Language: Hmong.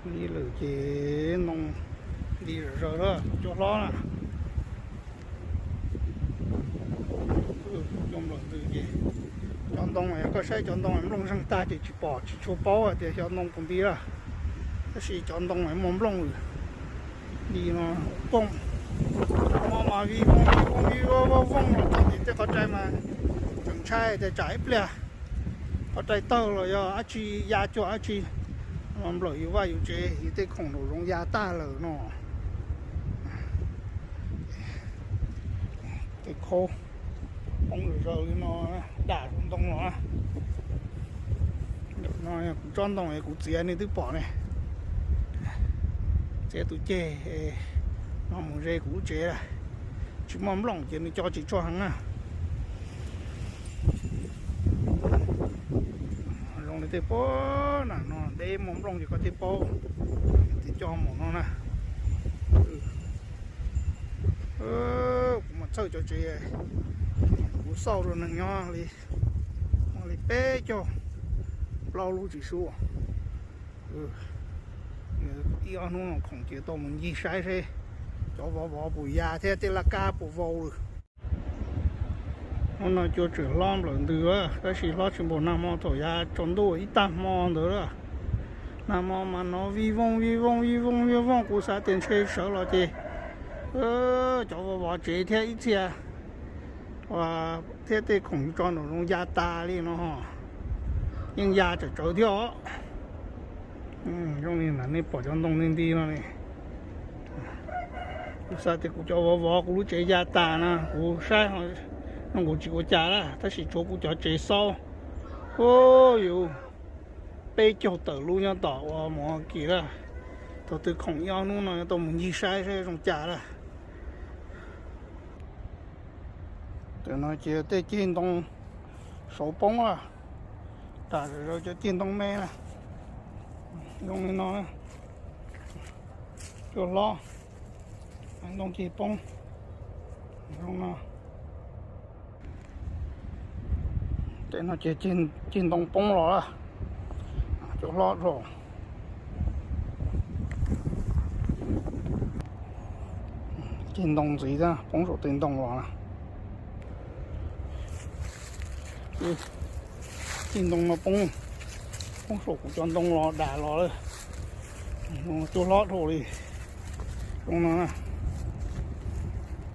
Ib lwm ces ntoo nti zom zaws lawm, cua hlob na. Cua nplaum ntws ces cov ntoo, koj saib cov ntoo nplooj zeeg tag ces tsis pom tsis tshua paub hais tias xyov ntoo puas nti lawm. Tab sis cov ntoo muaj nplooj lawm. Nti no pooj, mo mas vij vooj vij vooj vij vooj vooj los txog tim tej qhov rai mas tseem ntshai tias tsam ib pliag qhov rai tawg los yog dab tsi ya cuag dab tsi los nplawm yus vaj yus tsev, yus tej khoom nraum zoov ya tag lawm no. Tej khaub poob zom zaws li no, dam ntoo los. Ntawm no yog kuv tsob ntoo es kuv txiav nej twb pom ne. Txiav tus ceg no mus ze kuv lub tsev lawm. Tsis muaj nplooj ces nws co tsis tshua heev na. Zoo li tej pob na no deb muaj nplooj ces koj thiaj paub. Ces coj mus no na. Kuv mas txhawj cov tsev, kuv xauj rau neeg nyob li, muaj li peb caug plaub lub tsis sub. Ib ob hnub no khoom ces tau mus ncig saib seb cov vov vov puas ya thiab tej laj kab puas vau lawm. Hnub no cua tseem hlob nplawm ntws, tab sis hlob tsis npaum nag hmo thaum yav tsaus ntuj ib tag hmo ntawd lawm. Nag hmo mas hnov vij vooj vij vooj vij vooj vij vooj, kuv xav tias ntshe sawv los ces cov vov vov tsev thiab ib txhia thiab tej khoom tso nraum zoov ya tas li no. Yeej ya tsawv tsawv thiab os. Zoo li nej pom cov ntoo nti nti no ne. Kuv xav tias kuv cov vov vov kuv lub tsev ya tas na, kuv saib zoo nkaus tsis ua cas lawm, tab sis tshuav kuv cov tsev xaub. Yus peb caug tawm lub nyob tom ua mus kis lawm. Thaum twg khoom ib ob hnub no yuav tau mus ncig saib seb zoo cas lawm. Tam no ces tej ceg ntoo saud poob lawm, tas zom zaws cov ceg ntoo me na. Zoo li no, cua hlob, ntoo ceg poob zoo no. Tej no ces ceg ntoo poob los lawm, cua hlob dhau. Ceg ntoo ntxiv poob saum tej ntoo los na. Ceg ntoo no poob, poob saum kuv cov ntoo los dam los lawm. Cua hlob dhau li. Zoo no,